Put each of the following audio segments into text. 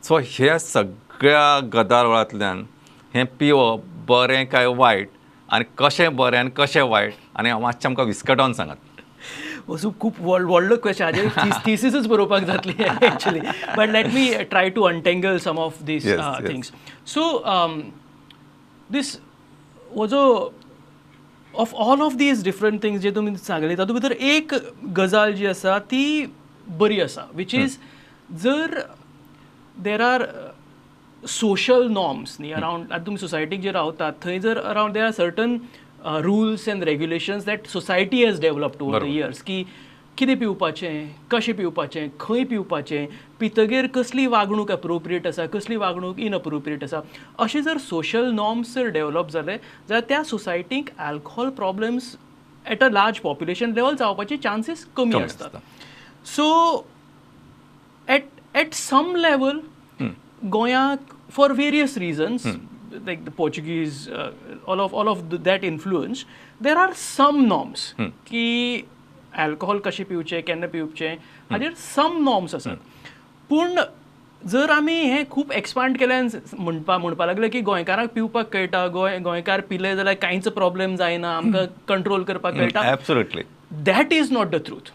So ह्या सगळ्या गदारोळांतल्यान हें पिवप बरें काय वायट आनी कशें बरें आनी कशें वायट आनी मातशें आमकां विस्कटावन सांगात. असो खूब व्हडलो क्वेश्चन, हाजेर थिसीसूच बरोवपाक जातली actually, but let me try to untangle some of these things. So this हो जो of all of these different things जे तुमी सांगले तातूंत भितर एक गजाल जी आसा ती बरी आसा, which is जर there are social norms न्ही अरावंड, आतां तुमी सोसायटीक जे रावतात थंय जर around there are certain rules and regulations that society has developed over the years की कितें पिवपाचें, कशें पिवपाचें, खंय पिवपाचें, पितगेर कसली वागणूक अप्रोप्रिएट आसा, कसली वागणूक इनअप्रोप्रिएट आसा, अशें जर सोशल नॉर्म्स जर डेवलप जाले जाल्यार त्या सोसायटीक alcohol problems at a large population level जावपाचे चान्सीस कमी आसतात. So at some level गोंयाक for various reasons like the Portuguese, all of that influence, there are some norms की अल्कोहोल कशें पिवचें, केन्ना पिवचें, हाजेर सम नॉर्म्स आसात. पूण जर आमी हें खूब एक्सपांड केल्यान म्हणपा लागले की गोंयकारांक पिवपाक कळटा, गोंयकार पिले जाल्यार कांयच प्रॉब्लेम जायना, आमकां कंट्रोल करपाक कळटा. Absolutely that is not the truth.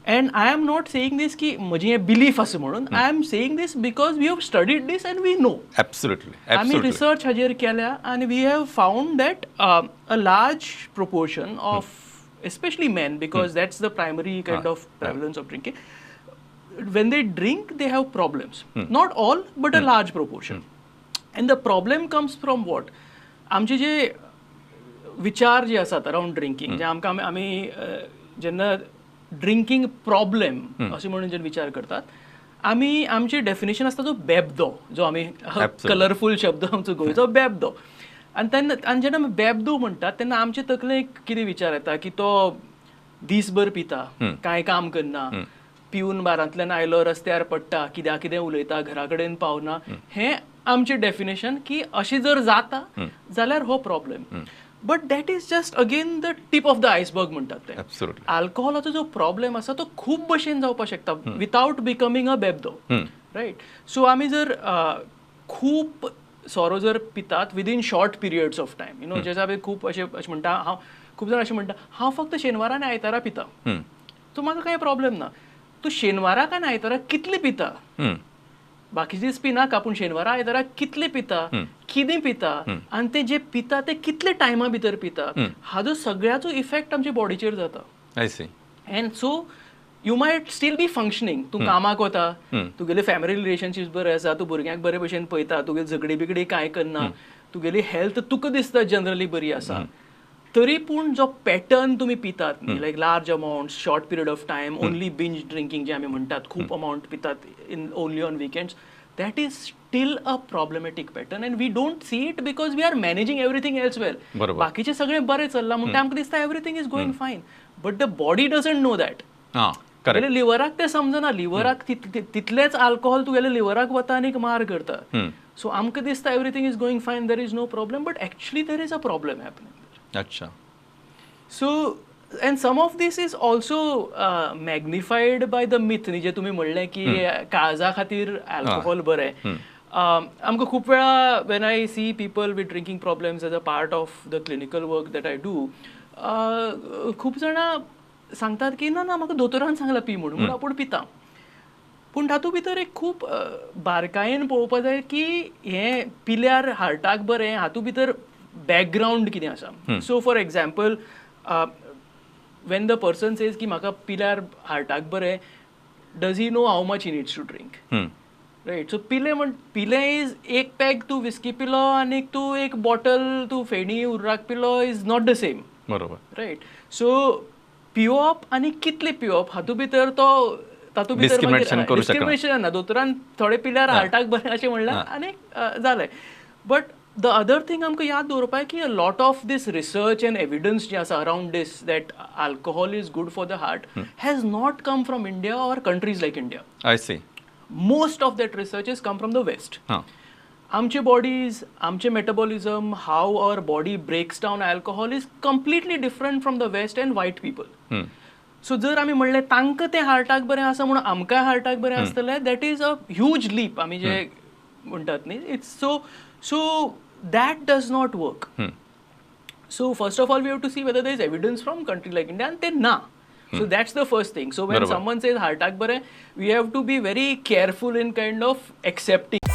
And I am not saying this की म्हजी हें बिलीफ आसा म्हणून, I am saying this because we have studied this and we know. Absolutely आमी रिसर्च हाजेर केल्या आनी we have found that a large proportion of especially men, because that's the primary kind of prevalence of drinking, when they drink they have problems. Not all, but a large proportion. And the problem comes from what? आमचे जे विचार जे आसात around drinking, जे आमकां आमी जेन्ना drinking problem अशें म्हणून जेन्ना विचार करतात आमी, आमची डेफिनेशन आसता जो बेबदो, जो आमी कलरफूल शब्द आमचो गोंयचो बेबदो. आनी तेन्ना आनी जेन्ना आमी बेबदो म्हणटात तेन्ना आमचे तकलेक कितें विचार येता की तो दीसभर पिता, कांय काम करना, पिवन बारांतल्यान आयलो रस्त्यार पडटा, कित्याक कितें उलयता, घरा कडेन पावना. हें आमचें डेफिनेशन की अशें जर जाता जाल्यार हो problem. But that is just again the tip of the iceberg म्हणटात ते. आल्कोहोलाचो जो प्रॉब्लेम आसा तो खूब भशेन जावपाक शकता विदावट बिकमींग अ बेबदो, रायट. सो आमी जर खूब सोरो जर पितात within short periods of time, you know, जे खूब अशें अशें म्हणटा, हांव खूब जाण अशें म्हणटा हांव फक्त शेनवारा आनी आयतारा पिता, सो म्हाका कांय प्रॉब्लेम ना. तूं शेनवाराक आनी आयताराक कितले पिता, बाकीचे दीस पिनाका, पूण शेनवारा आयताराक कितले पिता, कितें पिता आनी ते जे पिता ते कितले टायमा भितर पिता, हाजो सगळ्याचो इफेक्ट आमच्या बॉडीचेर जाता. And so you might still be functioning, तूं कामाक वता, तुगेले फॅमिली रिलेशनशीप्स बरे आसा, तूं भुरग्यांक बरे भशेन पळयता, तुगे झगडी बिगडी कांय करना, तुगेली हेल्थ तुका दिसता जनरली बरी आसा, तरी पूण जो पॅटर्न तुमी पितात न्ही, like large amount, short period of time, only binge drinking जे आमी म्हणटात, खूब अमावंट पितात in only on weekends, that is still a problematic pattern and we don't see it because we are managing everything else well. बाकीचे सगळे बरें चल्लां म्हणटा आमकां दिसता everything is going fine, but the body doesn't know that. लिव्हराक तें समजना, लिव्हराक तितलेच अल्कोहोल तुगेले लिव्हराक वता आनी मार करता. सो आमकां दिसता everything is going fine, there is no problem, but actually there is a problem happening. अच्छा. So and some of this is also magnified by the myth न्ही, जे तुमी म्हणलें की काळजा खातीर अल्कोहोल बरें. आमकां खूब वेळा when I see people with drinking problems as a part of the clinical work that I do, खूब जाणां सांगतात की ना ना म्हाका दोतोरान सांगलां पी म्हणून, म्हणून आपूण पिता. पूण तातूंत भितर एक खूब बारकायेन पळोवपाक जाय की हें पिल्यार हार्टाक बरें, हातूंत भितर बॅकग्रावंड कितें आसा. So for example, when the person says की म्हाका पिल्यार हार्टाक बरें, does he know how much he needs to drink, right? So पिले म्हण पिले is एक पॅग तूं विस्की पिलो आनी तूं एक बॉटल तूं फेणी उर्राक पिलो is not the same. बरोबर, रायट. सो पिवप आनी कितले पिवप हातूंत भितर तो तातूंत भितर डिस्क्रिमिनेशन ना, दोतोरान थोडे पिल्यार हार्टाक बरें अशें म्हणलें आनी जालें. बट the other thing आमकां याद दवरपाक की a lot of this research and evidence जे आसा around this that alcohol is good for the heart has not come from India or countries like India. I see. Most of that research is come from the west. आमचे bodies, आमचे metabolism, how our body breaks down alcohol is completely different from the west and white people. So जर आमी म्हणलें तांकां तें हार्टाक बरें आसा म्हणून आमकांय हार्टाक बरें आसतलें, that is a huge leap. आमी जे म्हणटात न्ही, it's so that does not work. So first of all, we have to see whether there is evidence from country like India, and ते ना. So that's the first thing. So when बरोबर. Someone says हार्टाक बरें, we have to be very careful in kind of accepting.